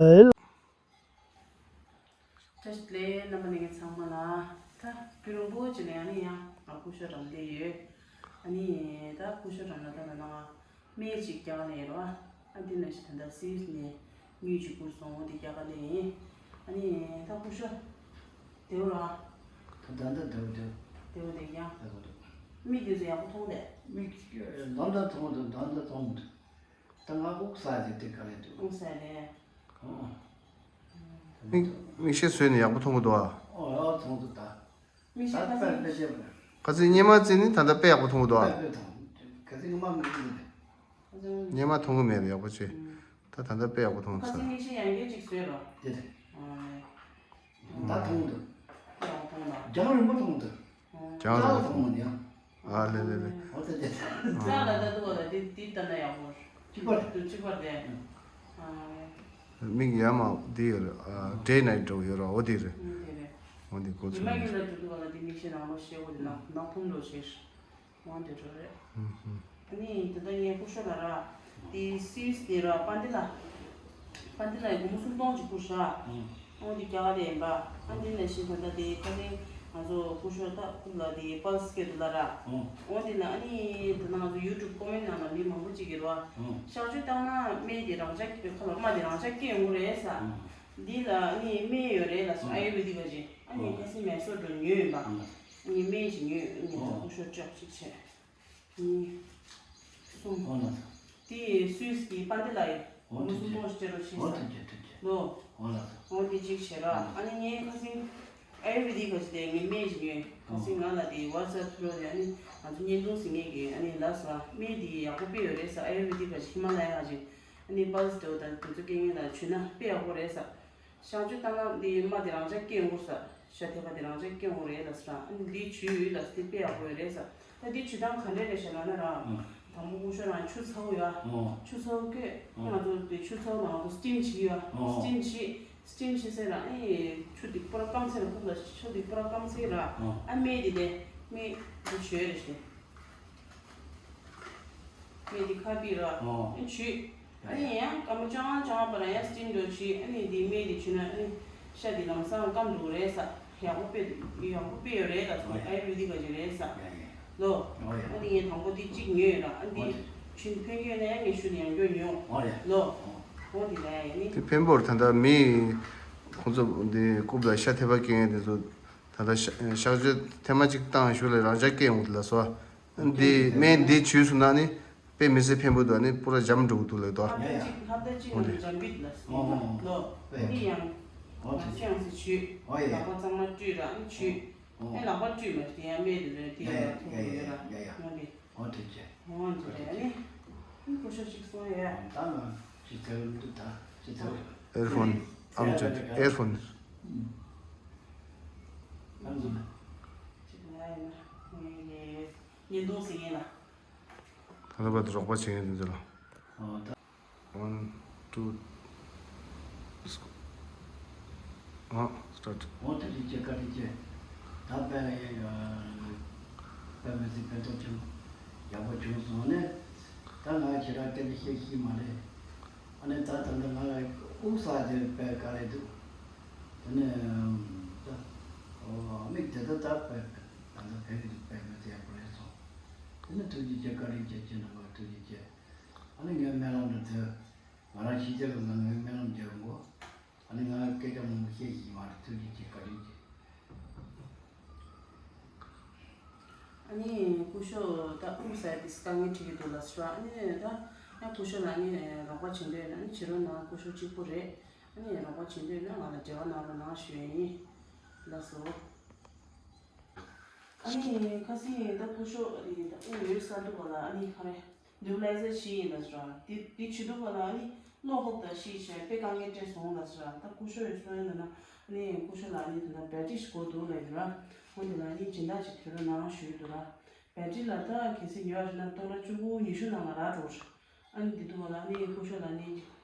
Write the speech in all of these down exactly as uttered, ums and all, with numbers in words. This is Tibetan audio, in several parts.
ཨེ། བཀྲ་ཤིས་བདེ་ལེགས། རྣམ་པ་ལྷན་རྒྱས་ཚང་མ་ལ། ད་རྒྱུན་རིང་པོ་ཅིག་ནས་ཨ་ནི་ཡང་ང་སྐུ་ཞབས་རམ་བསྡད་ཡོད། ཨ་ནི་ད་སྐུ་ཞབས་རམ་ན་ད་ལ་ན་ང་སྨན་ཅིག་རྒྱག་ལས་རོ། ཨ་འདི་ནས་ཞིག་ད་ལྟ་སིས་ནས་དངུལ་ཅིག་བསྐུར་སོང་། འོ་འདི་རྒྱག་ག་ལས་ཡིན། ཨ་ནི་ད་སྐུ་ཞབས་བདེ་བོ་ར། ད་ད་ད་བདེ་བོ་བདེ་བོ། བདེ་བོ་བདེ་ཡང་། བདེ་བོ་བདེ། མིག་དེ་ཚོ་ཡག་པོ་མཐོང་དེ། མིག་ལམ་ད་མཐོང་འདུག་ལམ་ད་མཐོང་འདུག་ད་ང་དབུགས་ས་དེ་དེ་ག་རེ་འདུག་དབུགས་ས་རེད། ཨོ། མིག་མིག་ཤེལ་བཟོས་ནས་ཡག་པོ་མཐོང་གི་འདུག་ཨ། ཨོ་ཡག་པོ་མཐོང་འདུག་ད། མིག་ཤེལ་ད་ཁ་སང་དཔེ་དཔེ་ཤེས་པ། ཁ་སང་སྔོན་མ་བརྩིས་ནི་ད་ལྟ་དཔེ་ཡག་པོ་མཐོང་གི་འདུག་ཨ། དཔེ་དཔེ་མཐོང་། ཁ་སང་སྔོན་མ་མི་བརྩིས་ནི། སྔོན་མ་མཐོང་གི་མེད་པ་ཡག་པོ་བྱས། ད་ད་ལྟ་དཔེ་ཡག་པོ་མཐོང་ཁ་འདུག་ས། སང་མིག་ཤེལ་ཡང་བསྐྱར་ཅིག་བཟོས་རོགས། དེ་རེད། ཨོ། ད་མཐོང་འདུག་ཡག་པོ་མཐོང་ད། རྒྱང་རིང་པོ་མཐོང་འདུག་རྒྱང་རིང་པོ་མཐོང་འདུག་ཨ་ལེ་ལེ་ལེ། འོ་ད་དེ། ཙག་ལ་ད་འདུག་བ་ལ་དེ་དེ་ལྟ་ན་ཡག་པོ། གཅིག་པ་རེད། དུ་གཅིག་པ་རེད། མིག་ཡ་མ་དེ་ཡོད་རེད། ཨ་ཌེ་ནའིཊ་འགྲོ་ཡོད་རེད། འོ་དེ་རེད། འོ་དེ་གོ་ཚོད་མ་ཡིན་ལ་འགྲོ་འདུག་བ་ལ་དེ་མིག་ཤེལ་རང་ལོ་ཤེལ་གོ་དེ་ནག་ནག་ཕུང་འགྲོ་ཤེས། འོ་དེ་འགྲོ་རེད། ཨ་ནི་ད་ལྟ་ངའི་སྐུ་ཞབས་ལ་ར། དེ་སིས་དེ་ར་པན་ཏི་ལ། པན་ཏི་ལ་ཡི་སྒོར་མོ་སུམ་སྟོང་ཅིག་བསྐུར་ཤག་ཨང་། འདི་རྒྱ་གར་ལ་ཡིན་པ། ཨ་འདི་ནས་ཤིང་ད་ལྟ་དེ་ཁ་སང་ང་ཚོ་སྐུ་ཞབས་ད་ཁུག་ལ་དེ་པལ་སི་སྐད་དུ་ལ་ར། ཨང་། འོ་འདི་ལ་ཨ་ནི་ད་ང་ཚོ་ཡུ་ཊུབ་ཀོ་མེན་ནང་ལ་མི་མང་པོ་ཅིག་གིས་ར། ཨང་། གཤག་བཅོས་བཏང་ན་སྨན་དེ་རང་འཇགས་ཁ་ལ་རྨ་དེ་རང་འཇགས་སྐྱེ་ཡོང་གི་རེད་ས། ཨང་། འདི་ལ་ཨ་ནི་སྨན་ཡོད་རེད་ལ་སོ། ཨང་། ཨ་ཡུར་ཝེ་དིག་ག་ཅིག་ཨ་ནི་ཨང་། ཁ་སང་མེ་སོར་འགྲོ་ཉོས་ཡིན་པ། ཨང་། ཨ་ནི་སྨན་ཞིག་ཉོས། ཨ་ནི་ང་ཚོ་ཨང་། སྐུ་ཞབས་ཅོག་ཅིག་བྱས། གཉིས། གསུམ། འོ་ལགས་སོ། དེ་སུད་སི་གི་པན་ཏི་ལ་ཡི་འོ་སྒོར་མོ་ཐུགས་རྗེ་སུམ་སྟོང་ཞིག་སྤྲད་རོགས་ཞེས་འོ་ཟེར། ཐུགས་རྗེ་ཐུགས་རྗེ། ལོ། འོ་ལགས་སོ། འོ་དེ་གཅིག་བྱེད་ར། ཨ་ནི་ངས་ཁ་སང་ཨ་ཡུར་ཝེ་དིག་ག་ཅིག་དེ་ངས་སྨན་ཞིག་ཉོས། ཁ་སང་ང་ལ་དེ་ཝ་ཊི་སེབ་ཐུ་རོ་དེ་ཨ་ནི་ང་ཚོ་བརྙན་ཐུང་གཟིགས་མཁན་གྱིས་ཨ་ནི་ལབ་སོང་། སྨན་དེ་ཡག་པོ་དཔེ་ཡོད་རེད་ཟེར། ཨ་ཡུར་ཝེ་དིག་ག་ཅིག་ཧི་མ་ལ་ཡ་ག་ཅིག་ཨ་ནི་པལ་སི་དེ་འོ་ད་དུས་ཚོད་སྐྱེལ་མཁན་ལ་བྱུས་ན་དཔེ་ཡག་པོ་རེད་ཟེར། གཤག་བཅོས་བཏང་ན་འདི་རྨ་དེ་རང་འཇགས་སྐྱེ་ཡོང་གི་རེད་ཟེར། ཤ་ཐལ་བ་དེ་རང་འཇགས་སྐྱེ་ཡོང་གི་རེད་ལབ་ཟེར། ཨ་ནི་འདི་བྱུས་ཡོད་ལབ་ཟེར། དེ་དཔེ་ཡག་པོ་ཡོད་རེད་ཟེར། ད་འདི་བྱུས་སྟངས་ག་འདྲས་རེད་ཟེར་ལབ་ན་ར། ཨང་། དང་པོ་སྐུ་ཞབས་རང་ཆུ་ཚ་བོ་ཡོད། ཨང་། ཆུ་ཚ་བོ་བསྐོལ། ཨང་། ང་ཚོ་དེ་ཆུ་ཚ་བོ་ནང་ང་ཚོ་སི་ཊིམ་བྱེད་ཀྱི་ཡོད། ཨང་། སི་ཊིམ་བྱེད། སི་ཊིམ་བྱེད་ཟེར་ར། ཨ་ནི་ཆུ་དེ་པུ་ར་སྐམ་ཚད་ལ་ཁུག་ལ་ཆུ་དེ་པུ་ར་སྐམ་ཚད་ར། ཨང་། ཨ་སྨན་དེ་དེ་སྨན་དེ་བྱུས་རེད་ཟེར། སྨན་དེ་ཁ་པིག་ར། ཨོ། ཨེ་བྱུས། ཨ་ནི་ཡང་སྐར་མ་བཅོ་ལྔ་བཅོ་ལྔ་བར་ཡང་སི་ཊིམ་འགྲོ་བྱས། ཨ་ནི་དེ་སྨན་དེ་བྱུས་ན་ཨ་ནི་ཤ་དེ་ལམ་སང་སྐམ་འགྲོ་གི་རེད་ཟེར། ཡག་པོ་དཔེ་ཡག་པོ་དཔེ་ཡོད་རེད་ད་ཟེར། ཨོ་ཡ། ཨ་ཡུར་ཝེ་དིག་ག་ཅིག་རེད་ཟེར། ཡ་ཡ། ལོ། ཨོ་ཡ། ཨ་ནི་ངས་དང་པོ་དེ་གཅིག་ཉོས་ཡོད་ར། ཨ་ནི་དེ་ཨོ་ཡ། བྱུས་ཕན་གྱི་ཡོད་ན་ཡང་ངས་ཞུ་ནས་ཡང་སྐྱོར་ཉོ། ཨོ་ཡ། ལོ། ཨོ། ཨོ་དེ་ལ་ཡ་ནི། དེ་ཕན་པོར་ད་ལྟ་མི་ཁོང་ཚོ་དེ་རྐུབ་ལ་ཤ་ཐལ་བ་སྐྱེ་མཁན་དེ་ཚོ་ད་ལྟ་ཤ་གཤག་བཅོས་ཐེངས་མ་གཅིག་བཏང་ཞུ་ལ་རང་འཇགས་སྐྱེ་ཡོང་གི་ལབ་སོང་། འདི་སྨན་འདི་བྱུས་སོང་ན་ནི་དཔེ་མི་སྲིད་ཕན་པོ་འདུག་ནི་པུ་ར་འཇམ་འགྲོ་གི་འདུག་ལབ་འདུག་ཧབ་ཏ་གཅིག་ཧབ་ཏ་གཅིག་ནང་འཇམ་པོ་ལ་ཨོ། ལོ། འདི་ཡང་ང་ཚོ་ཡང་སེ་བྱུས། ཨོ་ཡ། ལག་པ་གཙང་མ་བཀྲུས་ར་ནི་བྱུས། ཨོ། ཨེ་ལག་པ་བཀྲུས་མ་དེ་ཡང་སྨན་དེ་ལོས་དེ་ཡ་ཡ་ཡ་ཡ་ཡ་ཡ། འོ་དེ་ཅེ། འོ་དེ་རེད་ནི། ཨེ་ཀུ་ཤུ་གཅིག་སོང་ཡ། ད་ང་ཅི་ཚེ་རིང་འདུག་ད་ཅི་ཚེ་རིང་། ཨེར་ཕོན། ཨམ་ཅོག་ཨེར་ཕོན། ཨམ་ཅོག་ཅིག་ང་ཡིན་ན་ངའི་ཉིན་ཐོ་ཟིན་ཡིན་ལ། ད་ལྟ་བར་དུ་རོགས་པ་བྱེད་མཁན་དེ་ཚོ་ལ། ཨོ་ད། One, two. ཨ། Start. འོ་ཐུགས་རྗེ་ཆེ། བཀའ་དྲིན་ཆེ། ད་དཔེ་ཡ་དཔེ་མི་སྲིད་ཕན་ཐོགས་ཆེན་པོ་ཡག་པོ་བྱུང་སོང་ནས། ད་ང་ཞེ་དྲག་སྐད་ཆ་བཤད་ཤེས་མ་རེད། ཨ་ནི་ད་ད་ལྟ་ང་ལ་དབུགས་ས་དེ་དཔེ་དཀའ་ལས་འདུག་དེ་ནས་ད་ཨོ་མིག་དེ་ད་ད་དཔེ་ད་ལྟ་ཕན་གི་འདུག་དཔེ་མི་སྲིད་ཡག་པོ་རེད་སོང་། དེ་ནས་ཐུགས་རྗེ་ཆེ། བཀའ་དྲིན་ཆེ། ཁྱེད་རྣམ་པ་ཐུགས་རྗེ་ཆེ། ཨ་ནི་ངའི་སྨོན་ལམ་འདི་ཚོ། ང་རང་ཕྱི་རྒྱལ་ལ་ངའི་སྨོན་ལམ་རྒྱག་དགོས། ཨ་ནི་ང་སྐད་ཆ་མང་པོ་བཤད་ཤེས་མ་རེད། ཐུགས་རྗེ་ཆེ། བཀའ་དྲིན་ཆེ། ཨ་ནི་སྐུ་ཞབས་ད་དབུགས་ས་དེ་དཀའ་ངལ་འཕྲད་ཀྱི་འདུག་ལབ་སོང་། ཨ་ནི་ད་ཡང་སྐུ་ཞབས་ལ་ཨ་ནི་རོགས་པ་བྱེད་འདོད་ན་ཨ་ནི་བྱེད་རོགས་གནང་། སྐུ་ཞབས་གཅིག་པུ་རེད། ཨ་ནི་རོགས་པ་བྱེད་འདོད་ན་ང་ལ་འབྲེལ་བ་གནང་རོགས་གནང་ཞུ་ཡ་ཡིན་ལབ་སོང་། ཨ་ནི་ཁ་སང་ད་སྐུ་ཞབས་ཨ་ནི་ད་དབུགས་ཡོད་ས་འདུག་ག་ལ། ཨ་ནི་ག་རེ། ནེ་བུ་ལའི་ཛར་བྱས་ཡིན་ལབ་ར། དེ་དེ་བྱེད་དུས་ག་ལ་ཨ་ནི་བློ་ཧོབ་ད་ཤི་བྱས་དཔེ་དཀའ་ངལ་འཕྲད་སོང་ལབ་ར། ད་སྐུ་ཞབས་ཡོད་སོང་ཡིན་ན་ཨ་ནི་སྐུ་ཞབས་ལ་ཨ་ནི་ད་ལྟ་བེ་ཊི་རི་ཞིག་དགོས་འདུག་ལབ་ཡོད་ར། འོ་དེ་ལ་ཨ་ནི་སྦྱིན་བདག་ཅིག་ཐོན་རོགས་གནང་ཞུས་འདུག་ར། བེ་ཊི་རི་ལ་ད་གལ་སྲིད་ཉོ་བ་ཡིན་ན་སྟོང་ཕྲག་བཅུ་དགུ་ཉི་ཤུ་ནང་ལ་རག་འགྲོ་ར། ཨ་ནི་དེ་དུས་ག་ལ་ཨ་ནི་སྐུ་ཞབས་ལ་ཨ་ནི་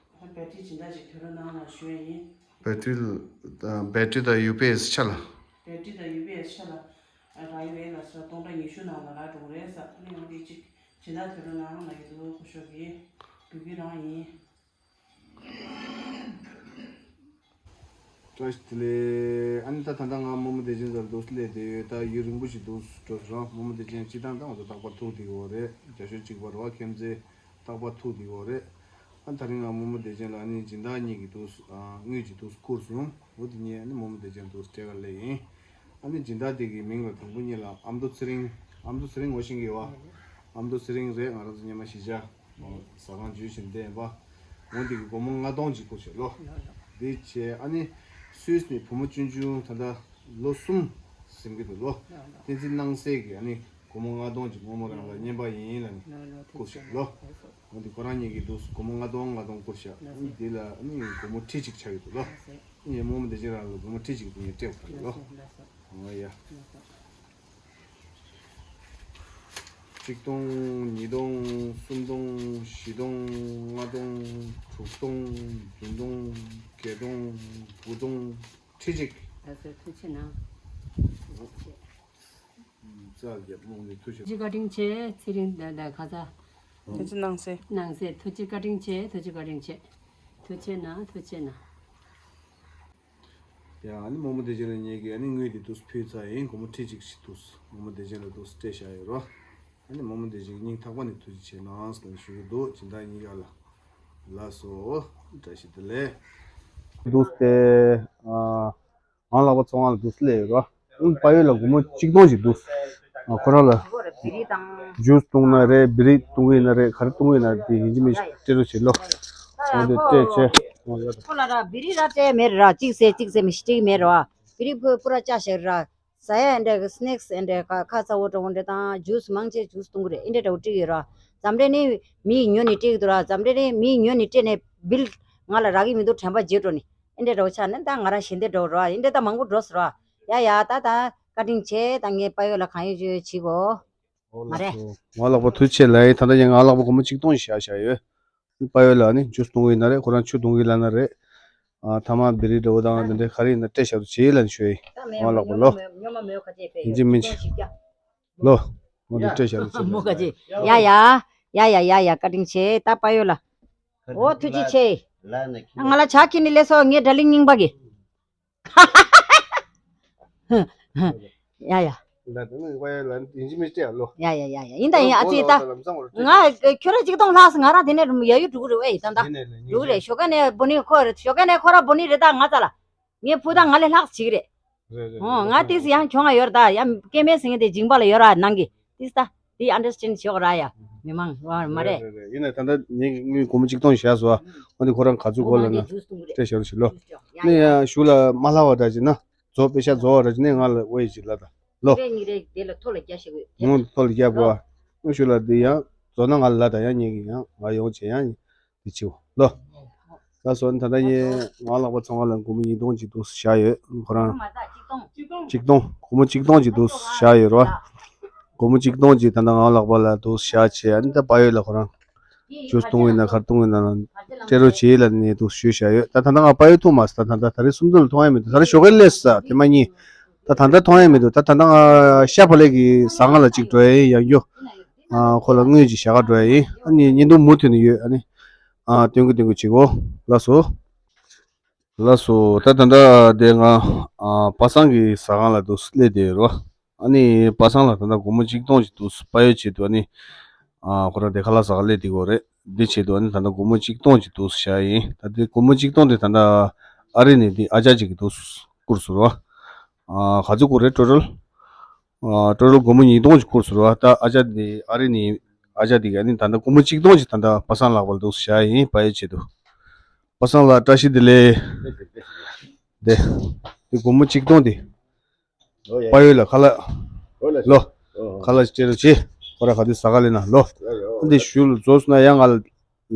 བེ་ཊི་རི་སྦྱིན་བདག་ཅིག་ཐོན་རོགས་གནང་ལབ་ཞུ་ཡ་ཡིན། བེ་ཊི་རི་ལ་བེ་ཊི་རི་དང་ཡུ་པི་ཨེས་ཆ་ལ། བེ་ཊི་རི་དང་ཡུ་པི་ཨེས་ཆ་ལ་རག་ཡོད་ལབ་ས། སྟོང་ཕྲག་ཉི་ཤུ་ནང་ལ་རག་འགྲོ་གི་རེད་ཟེར། ཨ་ནི་འོ་དེ་གཅིག་སྦྱིན་བདག་ཐོན་རོགས་གནང་ལབ་ཀྱི་འདུག་སྐུ་ཞབས་ཀྱིས། འབུལ་གྱི་རང་ཡིན། བཀྲ་ཤིས་བདེ་ལེགས། ཨ་ནི་ད་ད་ལྟ་ང་རྨོ་མོ་བདེ་ཆེན་ཚོར་འདུག་སླེབས་བསྡད་ཡོད། ད་ཡུན་རིང་པོ་ཞིག་འདུག་འགྲོ་སོང་། རྨོ་མོ་བདེ་ཆེན་སྤྱིར་བཏང་ད་ང་ཚོ་རྟག་པར་ཐུག་བསྡད་ཡོད་རེད། རྒྱ་ཤོད་གཅིག་པ་རེད་བ། ཁྱིམ་མཚེས་རྟག་པར་ཐུག་བསྡད་ཡོད་རེད། ཨ་ད་རིང་ང་རྨོ་མོ་བདེ་ཆེན་ལ་ཨ་ནི་སྦྱིན་བདག་གཉིས་ཀྱིས་འདུག་ཨ་དངུལ་གྱིས་འདུག་བསྐུར་སོང་། འོ་དེ་ཉིད་ཨ་ནི་རྨོ་མོ་བདེ་ཆེན་འདུག་སྤྲད་ག་སླེབས་ཡིན། ཨ་ནི་སྦྱིན་བདག་དེ་གི་མིང་ལ་དང་པོ་ཉིད་ལ་ཨ་མདོ་ཚེ་རིང་། ཨ་མདོ་ཚེ་རིང་ངོ་ཤེས་ཀྱི་ཡོད་བ། ཨ་མདོ་ཚེ་རིང་རེད། ང་རང་ཚོ་སྔོན་མ་གཞིས་ཆགས་ཟ་ཁང་ཇུས་བཞིན་བསྟན་པ། འོ་འདི་གི་སྒོར་མོ་ལྔ་སྟོང་ཅིག་བསྐུར་བྱས་ལོ། འདི་བྱས་ཨ་ནི་སུད་སི་ནས་བུ་མོ་ཆུང་ཆུང་ད་ལྟ་ལོ་གསུམ་ཟིན་གྱི་འདུག་ལོ། བསྟན་འཛིན་སྣང་གསལ་གྱིས་ཨ་ནི་སྒོར་མོ་ལྔ་སྟོང་ཅིག་རྨོ་མོ་རང་ལ་རྔན་པ་ཡིན་ལབ་ནས་བསྐུར་བྱས་ལོ། འོ་འདི་ཁོ་རང་གཉིས་ཀྱིས་འདུག་སྒོར་མོ་ལྔ་སྟོང་ལྔ་སྟོང་བསྐུར་བྱས། ཨ་ནི་འདི་ལ་ཨ་ནི་སྒོར་མོ་ཁྲི་གཅིག་ཆགས་ཀྱི་འདུག་ལོ། ངས་རྨོ་མོ་བདེ་ཆེན་རང་ལ་སྒོར་མོ་ཁྲི་གཅིག་དེ་ངས་སྤྲད་དགོས་ལོ། འོ་ཡ། གཅིག་སྟོང་། ཉིས་སྟོང་། གསུམ་སྟོང་། བཞི་སྟོང་། ལྔ་སྟོང་། དྲུག་སྟོང་། བདུན་སྟོང་། བརྒྱད་སྟོང་། དགུ་སྟོང་། ཁྲི་གཅིག་ལགས་སོ། ཐུགས་རྗེ་གནང་། ཐུགས་རྗེ་ཆེ། རྩ་རྒྱབ་རྨོངས་ནས་ཐུགས་རྗེ། ཐུགས་རྗེ་བཀའ་དྲིན་ཆེ། ཚེ་རིང་ད་ད་ཁ་ཚ། ཐུགས་རྗེ་གནང་སེ། གནང་སེ། ཐུགས་རྗེ་བཀའ་དྲིན་ཆེ། ཐུགས་རྗེ་བཀའ་དྲིན་ཆེ། ཐུགས་རྗེ་གནང་། ཐུགས་རྗེ་གནང་། ཡ་ཨ་ནི་རྨོ་མོ་བདེ་ཆེན་ལ་ངེད་ཀྱིས་ཨ་ནི་དངུལ་དེ་འདུག་ཕུལ་ཚར་ཡིན། སྒོར་མོ་ཁྲི་གཅིག་ཞིག་འདུག་རྨོ་མོ་བདེ་ཆེན་ལ་འདུག་སྤྲད་བཞག་ཡོད་རོ། ཨ་ནི་རྨོ་མོ་བདེ་ཆེན་སྙིང་ཐག་པ་ནས་ཐུགས་རྗེ་ཆེ་གནང་ཟེར་ནས་ཞུ་གི་འདུག་སྦྱིན་བདག་གཉིས་ཀ་ལ། ལགས་སོ། བཀྲ་ཤིས་བདེ་ལེགས། འདུག་སྟེ། ཨ། ང་ལག་པ་ཚོང་ཁང་ལ་འདུག་སླེབས་ཡོད་རོ། ཨུམ་པ་ཡོད་ལ་སྒོར་མོ་གཅིག་སྟོང་ཞིག་འདུག་ཨ་ཁོ་རང་ལ་ཇུས་བཏུང་ན་རེད། བི་རི་བཏུང་གི་ཡིན་ན་རེད། ག་རེ་བཏུང་གི་ཡིན་ན་རེད། དེ་ཡིན་གཅིག་མིན་གཅིག་སྤྲད་རོགས་བྱེད་ལོ། འོ་དེ་སྤྲད་བྱས། ཁོ་ལ་ར་བི་རི་ར་སྤྲད་མེད་ར། གཅིག་ཟེར་གཅིག་ཟེར་མི་ཤི་སྤྲད་མེད་ར། བི་རི་ཕུ་པུ་ར་ཅག་ཞིག་ར། ཟ་ཡ་འདྲ་གི་སི་ནེག་སི་འདྲ་ཁ་ཁ་ཚ་བོ་འདྲ་བོ་འདྲ་དང་ཇུས་མང་ཆེ་ཇུས་བཏུང་གི་རེད། ཨེ་འདྲ་འདྲ་བོ་སྤྲད་ཡོད་ར། འཛམ་གླིང་ནས་མི་ཉོ་ནས་སྤྲད་ཀྱི་འདུག་ར། འཛམ་གླིང་ནས་མི་ཉོ་ནས་སྤྲད་ནས་བིལ་ང་ལ་རག་གི་མི་འདུག་དྲན་པ་བརྗེད་འགྲོ་ནས། ཨེ་འདྲ་འདྲ་བོ་ཆགས་ནས་ད་ང་རང་ཞལ་འདེབས་འདྲ་བོ་ར། ཨེ་འདྲ་ད་མང་པོ་འགྲོ་སོང་ར། ཡ་ཡ་ད་ད་བཀའ་དྲིན་ཆེ། ད་ངའི་པ་ཡོད་ལ་གང་ཡོད་ཅིག་བྱེད་གོ། མ་རེད། ང་ལག་པ་ཐུགས་ཆེ་ལ་ཡིན། ད་ལྟ་ཡང་ང་ལག་པ་སྒོར་མོ་གཅིག་སྟོང་ཞིག་བཞག་ཡོད། པ་ཡོད་ལ་ནི་ཇུས་བཏུང་གི་ཡིན་ན་རེད། ཁོ་རང་ཆུ་བཏུང་གི་ལ་ན་རེད། ཨ་ཐ་མག་བི་རི་འདྲ་བོ་དང་དེ་འདྲའི་ག་རེ་ཡིན་ན་སྤྲད་བཞག་རོགས་བྱེད་ལ་ནི་ཞུ་ཡི། ང་ལག་པ་ལོ། ཡིན་གཅིག་མིན་གཅིག་ལོ། ང་དེ་སྤྲད་བཞག་རོགས་བྱེད་ལ། མོ་ག་ཅི། ཡ་ཡ། ཡ་ཡ་ཡ་ཡ། བཀའ་དྲིན་ཆེ། ད་པ་ཡོད་ལ། འོ་ཐུགས་རྗེ་ཆེ། ང་ལ་ཇ་ཁྱེར་ནས་སླེབས་སོང་། ངའི་དགྲ་ལི་རྙིང་པ་གི། ཡ་ཡ། ལ་དེ་ནི་ཡིན་གཅིག་མིན་གཅིག་ལོ། ཡ་ཡ་ཡ་ཡ། ཡིན་ད་ཡིན། ཨ་ཙི་ད། ང་ཁྱོད་རང་གཅིག་སྟོང་ལྷག་སོང་། ང་རང་དེ་ནས་ཡ་ཡུ་འགྲོ་གི་རེད། ཨེ་ད་ད། འགྲོ་གི་རེད། ཞོགས་ཀ་ནས་བུ་ནི་ཁོ་རེད། ཞོགས་ཀ་ནས་ཁོ་ར་བུ་ནི་རེད། ད་ང་ཙ་ལ། ངའི་བུ་ད་ང་ལས་ལྷག་ཅིག་རེད། རེད་རེད། ཨོ་ང་ཏིས་ཡང་གྱོང་ང་ཡོད་ར། ད་ཡང་སྐྱེ་དམན་ཟེར་མཁན་དེ་འཇིང་པ་ལ་ཡོད་ར། ནང་གི་ཏིས་ད་དེ་ཨན་ཌར་སི་ཊེན་ཌ་བྱེད་དགོས་ར་ཡ། མི་མང་བ་མ་རེད། རེད་རེད། ཡིན་ནའི་ད་ལྟ་ངས་དངུལ་སྒོར་མོ་གཅིག་སྟོང་བཞག་སོང་། ཨ་ནི་ཁོ་རང་ག་ཚོད་གོ་ལ་ན་སྤྲད་བཞག་རོགས་བྱེད་ལོ། ཡ་ནི་ཡ། ཡང་ཞུ་ལ་མ་ལྷག་པ་འདྲ་བྱེད་ན། རྫོགས་པེ་ཤ་རྫོགས་པ་འདྲ་བྱེད་ནས་ང་ལ་འོ་ཡི་ཅིག་ལ་ད་ལོ། རེ་གཉིས་རེ་དེ་ལ་ཐོ་ལ་རྒྱ་ཞིག་དགོས། ངོ་ཐོ་ལ་རྒྱ་པོ། ཨ་ཞུ་ལ་དེ་ཡང་རྫོགས་ན་ང་ལ་ལ་ད་ཡང་ངས་ཀྱི་ཡང་ང་ཡོང་བྱེད་ཡང་། དེ་ཆེའོ་ལོ། ལགས་སོ། ད་ལྟ་ངས་ང་ལག་པ་ཚོང་ཁང་ལ་སྒོར་མོ་ཉིས་སྟོང་ཅིག་འདུག་བཞག་ཡོད། ཁོ་རང་གཅིག་སྟོང་། སྒོར་མོ་གཅིག་སྟོང་ཅིག་འདུག་བཞག་ཡོད་རོ། སྒོར་མོ་གཅིག་སྟོང་ཅིག་ད་ལྟ་ང་ལག་པ་ལ་འདུག་བཞག་བྱས། ཨ་ནི་ད་པ་ཡོད་ལ་ཁོ་རང་ཇུས་བཏུང་ཡིན་ན་ག་རེ་བཏུང་ཡིན་ན་སྤྲད་རོགས་བྱེད་ལ་ནས་འདུག་ཞུས་བཞག་ཡོད། ད་ད་ལྟ་ང་པ་ཡོད་ཐུག་མ་སོང་། ད་ད་ད་རེས་སུམ་མདོ་ལ་མཐོང་ཡ་མི་འདུག་ད་རེས་ཞོགས་ཀས་སླེབས་ས་དེ་མ་ཉིད། ད་ད་ལྟ་མཐོང་ཡ་མི་འདུག་ད་ད་ལྟ་ང་ཤ་བག་ལེབ་ཀྱི་ཟ་ཁང་ལ་གཅིག་འགྲོ་ཡ་ཡིན། ཡང་རྒྱུ་ཨ་ཁོ་ལ་དངུལ་ཅིག་བཞག་ག་འགྲོ་ཡ་ཡིན། ཨ་ནི་བརྙན་ཐུང་མུ་མཐུད་ནས་ཡོད། ཨ་ནི་ཨ་སྟོན་གི་སྟོན་གི་བྱེད་གོ། ལགས་སོ། ལགས་སོ། ད་ད་ལྟ་དེ་ང་ཨ་པ་སངས་ཀྱི་ཟ་ཁང་ལ་འདུག་སླེབས་བསྡད་ཡོད་རོ། ཨ་ནི་པ་སངས་ལ་ད་ལྟ་སྒོར་མོ་གཅིག་སྟོང་ཅིག་འདུག་པ་ཡོད་ཆེད་དུ། ཨ་ནི་ཨ་ཁོ་རང་དེ་ཁ་ལག་ཟ་ག་སླེབས་བསྡད་ཡོད་རེད། འདི་ཆེད་དུ་ཨ་ནི་ད་ལྟ་སྒོར་མོ་གཅིག་སྟོང་ཅིག་འདུག་བཞག་ཡིན། ད་དེ་སྒོར་མོ་གཅིག་སྟོང་དེ་ད་ལྟ་ཨ་རི་ནས་དེ་ཨ་ཅག་ཅིག་གིས་འདུག་བསྐུར་སོང་རོ། ཨ་ག་ཚོད་བསྐུར་རེད། ཊོ་ཊལ། ཨ་ཊོ་ཊལ་སྒོར་མོ་ཉིས་སྟོང་ཅིག་བསྐུར་སོང་རོ། ད་ཨ་ཅག་དེ་ཨ་རི་ནས་ཨ་ཅག་དེ་གིས་ཨ་ནི་ད་ལྟ་སྒོར་མོ་གཅིག་སྟོང་ཅིག་ད་ལྟ་པ་སངས་ལག་པ་ལ་འདུག་བཞག་ཡིན། པ་ཡོད་ཆེད་དུ། པ་སངས་ལགས་བཀྲ་ཤིས་བདེ་ལེགས། དེ་དེ་སྒོར་མོ་གཅིག་སྟོང་དེ། ཨོ་ཡ། པ་ཡོད་ལ་ཁ་ལག་ཨོ་ལ་ལོ། ཨོ། ཁ་ལག་སྤྲད་རོགས་བྱེད། ཁོ་ར་ག་དུས་ཟ་ག་སླེབས་ན་ལོ། ཡ་ཡ། འདི་ཞུ་ལ་རྫོགས་སོང་ན་ཡང་ང་ལ་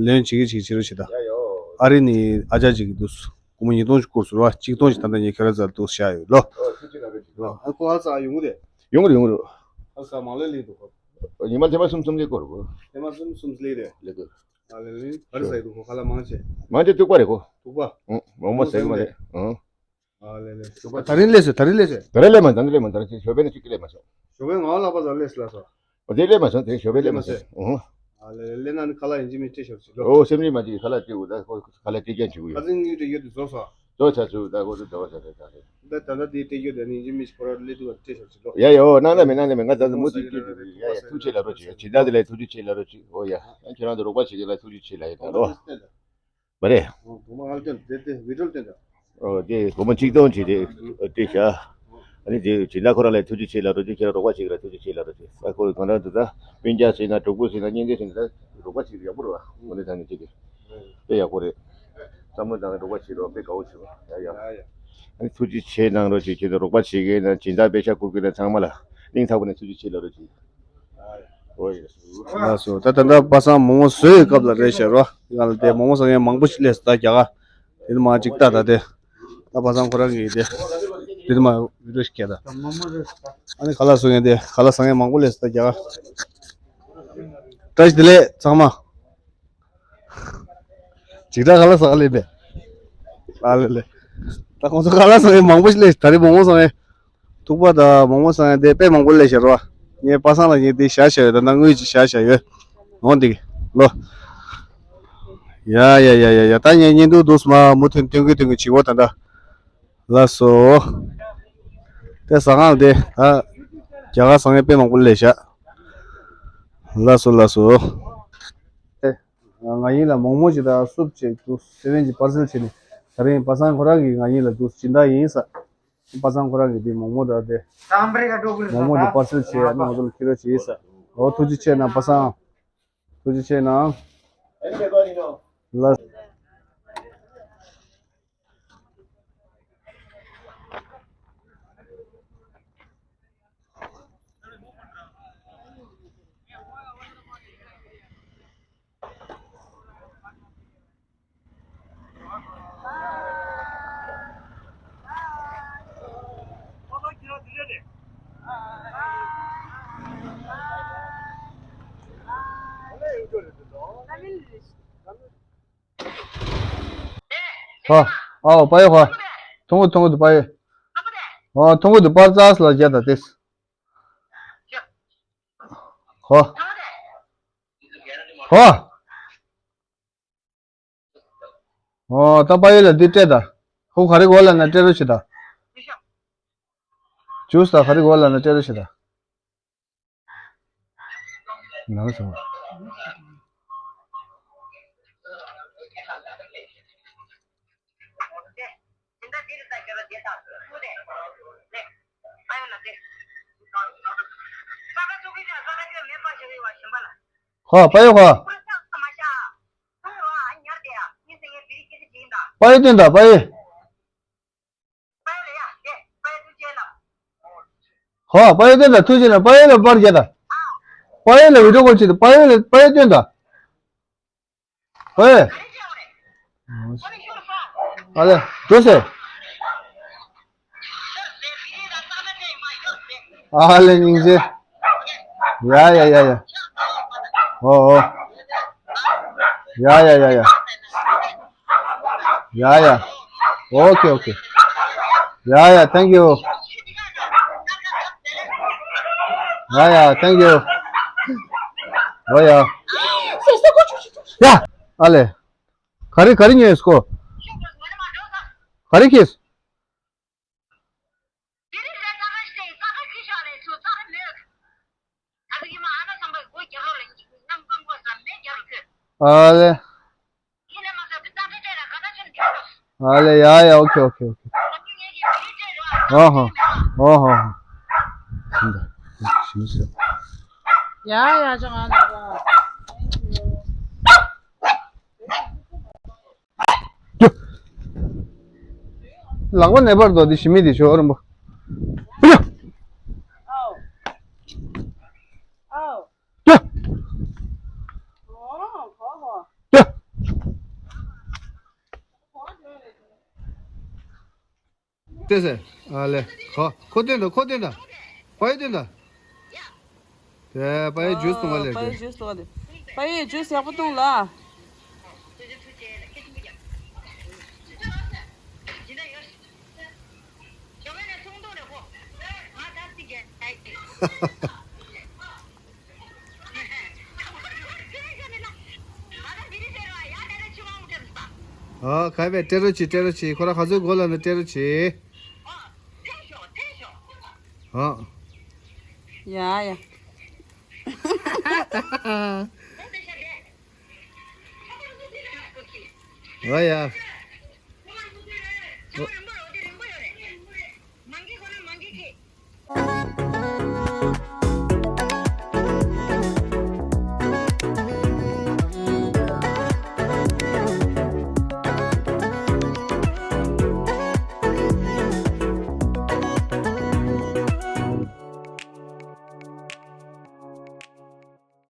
ལོན་བྱེད་ཀྱི་བྱེད་ཀྱི་བྱེད་རོགས་བྱེད་ད། ཡ་ཡ། ཨ་རི་ནས་ཨ་ཅག་ཅིག་གིས་འདུག་སྒོར་མོ་ཉིས་སྟོང་ཅིག་བསྐུར་སོང་རོ། གཅིག་སྟོང་ཅིག་ད་ལྟ་ངས་ཁྱོད་ར་རྩར་འདུག་བཞག་ཡོད་ལོ། ཨོ་ཐུགས་རྗེ་གནང་། ཨ་ཁོ་ཨ་ཙི་ཡོང་གི་རེད། ཡོང་གི་རེད། ཡོང་གི་རེད། ཨ་ཙི་མང་ལེ་ལེ་འདུག་གོ། ཉི་མ་ཐེངས་མ་གསུམ་གསུམ་ལེ་སྐོར་གོ། ཐེངས་མ་གསུམ་གསུམ་ལེ་རེད། ལེ་གོ། ཨ་ལེ་ལེ། ཨ་རི་ས་ཡི་འདུག་གོ། ཁ་ལག་མང་ཆེ། མང་ཆེ་ཐུག་པ་རེད་གོ། ཐུག་པ། ཨང་། མོག་མོག་ཟེར་གི་མ་རེད། ཨང་། ཨ་ལེ་ལེ། ད་རིང་སླེབས་སོང་། ད་རིང་སླེབས་སོང་། ད་རིང་སླེབས་མ། ད་རིང་སླེབས་མ། ད་རིང་ཞོགས་པ་ནས་གཅིག་སླེབས་མ་སོང་། ཞོགས་པ་ང་ལག་པ་ཟ་སླེབས་སོང་ལགས་སོ། ཨོ་དེ་སླེབས་མ་སོང་། དེ་ཞོགས་པ་སླེབས་མ་སོང་། ཨོ། ཨ་ལེ་ལེ། སླེབས་ན་ནི་ཁ་ལག་ཡིན་གཅིག་མིན་གཅིག་སྤྲད་ཤོག་ཟེར་ལོ། ཨོ་སེམས་ནུས་མ་གཅིག་ཁ་ལག་སྤྲད་དགོས། ད་ཁོ་ཁ་ལག་སྤྲད་རྐྱང་བྱེད་དགོས་ཡོད། ད་རིང་དངུལ་སྤྲད་ཡོད་དེ་རྫོགས་སོང་། ལོ་ཆ་ཚུ་ད་ཁོ་ཚོ་འདྲ་བ་ཆ་ཚ་ཆ་རེད། ད་ད་ལྟ་དེ་སྟེར་རྒྱུ་དེ་ནི་ཡིན་གཅིག་མིན་གཅིག་ཁོ་ར་སླེབས་དུས་སྟེར་ཤོག་ཅིག་ལོ། ཡ་ཡོ་ནང་ལ་མེད་ནང་ལ་མེད། ང་ད་ལྟ་མུ་མཐུད་སྐྱོད་རྒྱུ་རེད། ཡ་ཡ་ཐུགས་རྗེ་ཆེ་ལབ་རོགས་བྱེད། སྦྱིན་བདག་དེ་ལ་ཐུགས་རྗེ་ཆེ་ལབ་རོགས་བྱེད། ཨོ་ཡ་ཡང་ཁྱེད་རང་ཚོ་རོགས་པ་བྱེད་མཁན་ལ་ཐུགས་རྗེ་ཆེ་ལབ་ཡོད་ད་ལོ། མ་རེད། ཨོ་དུ་མ་ཨལ་ཏེན་དེ་དེ་བི་ཌིའོ་ལ་སྟོན་དང་། ཨོ་དེ་སྒོར་མོ་ཆིག་སྟོང་བྱས་ཏེ་སྟེར་བཞག་ཨ་ནི་དེ་སྦྱིན་བདག་ཁོ་རང་ལ་ཐུགས་རྗེ་ཆེ་ལབ་རོགས་བྱེད། ཁྱེད་རང་རོགས་པ་བྱེད་མཁན་ལ་ཐུགས་རྗེ་ཆེ་ལབ་རོགས་བྱེད། ས་ཁོ་རང་ཚོ་ད་སྤུན་ཀྱག་ཟེར་ན་གྲོགས་པོ་ཟེར་ན་གཉེན་ཚན་ཟེར་ན་ད་རོགས་པ་བྱེད་ཡག་པོ་རེད་བ། ངོ་ནས་ད་ནི་ཅིག་གི་དཔེ་ཡག་པོ་རེད། བསམ་བློ་བཏང་ནས་རོགས་པ་བྱེད་རོགས་དཔེ་དགའ་བོ་བྱུང་། ཡ་ཡ། ཨ་ནི་ཐུགས་རྗེ་ཆེ་གནང་རོགས་བྱེད། ཁྱེད་ཚོ་རོགས་པ་བྱེད་མཁན་དང་སྦྱིན་བདག་པེ་ཤག་བསྐུར་མཁན་དང་ཚང་མ་ལ་སྙིང་ཐག་པ་ནས་ཐུགས་རྗེ་ཆེ་ལབ་རོགས་བྱེད། ཨོ་ཡ། ལགས་སོ། ད་ད་ལྟ་པ་སངས་མོག་མོག་བཟོས་ཡོད་སྐབས་ལ་རེད་ཤག་རོ། ང་ལ་དེ་མོག་མོག་ཟ་མཁན་མང་པོ་ཞིག་སླེབས་སོང་ད་རྒྱ་གར། དེ་ནི་མ་གཅིག་ལྟ་ད་དེ། ད་པ་སངས་ཁོ་རང་གིས་དེ། དེ་ནི་མ་བི་ཌིའོ་ཞིག་སྐྱེལ་ད། ཨ་ནི་ཁ་ལག་བཟོ་མཁན་དེ་ཁ་ལག་ཟ་མཁན་མང་པོ་སླེབས་སོང་ད་རྒྱ་གར། བཀྲ་ཤིས་བདེ་ལེགས་ཚང་མ། ཅིག་ད་ཁ་ལག་ཟ་ག་སླེབས་པས། ཨ་ལེ་ལེ། ད་ཁོང་ཚོ་ཁ་ལག་ཟ་མཁན་མང་པོ་ཞིག་སླེབས་ད་རེས་མོག་མོག་ཟ་མཁན། ཐུག་པ་དང་མོག་མོག་ཟ་མཁན་དེ་དཔེ་མང་པོ་སླེབས་ཤག་རོ། ངས་པ་སངས་ལ་ངས་དེ་བཞག་བཞག་ཡོད། ད་ལྟ་དངུལ་ཅིག་བཞག་བཞག་ཡོད། འོང་འདི་གི་ལོ། ཡ་ཡ་ཡ་ཡ་ཡ། ད་ངས་བརྙན་ཐུང་འདུག་སེ་མ་མུ་མཐུད་ཐོན་གི་ཐོན་གི་བྱེད་གོ་ད་ད། ལགས་སོ། དེ་ཟ་ཁང་དེ་ད། རྒྱ་གར་ཟ་མཁན་དཔེ་མང་པོ་སླེབས་ཤག་ལགས་སོ་ལགས་སོ། ཨེ། ང་ཡིན་ལ་མོག་མོག་ཅིག་དང་སུབ་ཅིག་འདུག་སེ་བན་གྱི་པར་སེལ་བྱས་ནས་ད་རིང་པ་སངས་ཁོ་རང་གིས་ང་ཡིན་ལ་འདུག་སྦྱིན་བདག་ཡིན་ས། པ་སངས་ཁོ་རང་གིས་འདི་མོག་མོག་དང་དེ། མོག་མོག་དེ་པར་སེལ་བྱས་ཨ་ནི་ང་ཚོ་ལ་ཁྱེར་རོགས་བྱས་ས། འོ་ཐུགས་རྗེ་ཆེ་གནང་པ་སངས། ཐུགས་རྗེ་ཆེ་གནང་། ལགས། ཧོ། ཨའོ་པ་ཡོ་ཧོ། ཐུང་གུ་ཐུང་གུ་དུ་པ་ཡོ། ཨོ་ཐུང་གུ་དུ་པར་ཙག་ལ་རྒྱ་ད་ཏེས། ཧོ། ཧོ། ཨོ་ད་པ་ཡོ་ལ་འདི་སྤྲད་ད། ཧུ་ག་རེ་གོ་ལ་ན་སྤྲད་རོགས་བྱེད་ད། ཇུས་ད་ག་རེ་གོ་ལ་ན་སྤྲད་རོགས་བྱེད་ད། ནང་སོང་། ཁོ་པ་ཡོ་ཁོ། པ་ཡོ་སྟོན་དང་པ་ཡོ། ཧོ། པ་ཡོ་སྟོན་དང་ཐུགས་རྗེ་ཆེ་གནང་། པ་ཡོ་ལ་པར་རྒྱག་དང་། པ་ཡོ་ལ་བི་ཌིའོ་ཀོལ་བྱེད་དང་། པ་ཡོ་ལ་པ་ཡོ་སྟོན་དང་། པ་ཡོ། ཨ་ལེ་འགྲོ་ཟེར། ཨ་ལེ་སྙིང་རྗེ། ཡ་ཡ་ཡ་ཡ། ཨོ་ཨོ། ཡ་ཡ་ཡ་ཡ། ཡ་ཡ། ཨོ་ཁེ་ཨོ་ཁེ། ཡ་ཡ། Thank you. ཡ་ཡ། Thank you. ཨོ་ཡ། ཡ། ཨ་ལེ། ག་རེ་ག་རེ་ཉོས་ཀོ། ག་རེ་ཁྱེར། ཨ་ལེ། ཨ་ལེ་ཡ་ཡ། ཨོ་ཁེ་ཨོ་ཁེ་ཨོ་ཁེ། ཨོ་ཧོ། ཨོ་ཧོ། ཡ་ཡ། ཅང་ཨ་ལེ། ལག་པ་ནས་པར་དོ་འདི་ཞི་མི་འདི་ཤོ་རིན་པོ། ཏེ་སེ། ཨ་ལེ། ཁོ་ཁོ་སྟོན་དང་ཁོ་སྟོན་དང་། པ་ཡོ་སྟོན་དང་། དེ་པ་ཡོ་ཇུས་བཏུང་བ་ལས་པ་ཡོ་དེ། ཇུས་བཏུང་བ་དེ། པ་ཡོ་ཇུས་ཡག་པོ་བཏུང་ལ། ཨ། ག་བས་སྤྲད་རོགས་བྱེད། སྤྲད་རོགས་བྱེད། ཁོ་རང་ག་ཚོད་འགོར་ལབ་ན་སྤྲད་རོགས་བྱེད། ཨ། ཡ་ཡ། ཨ་ཡ། ཨོ།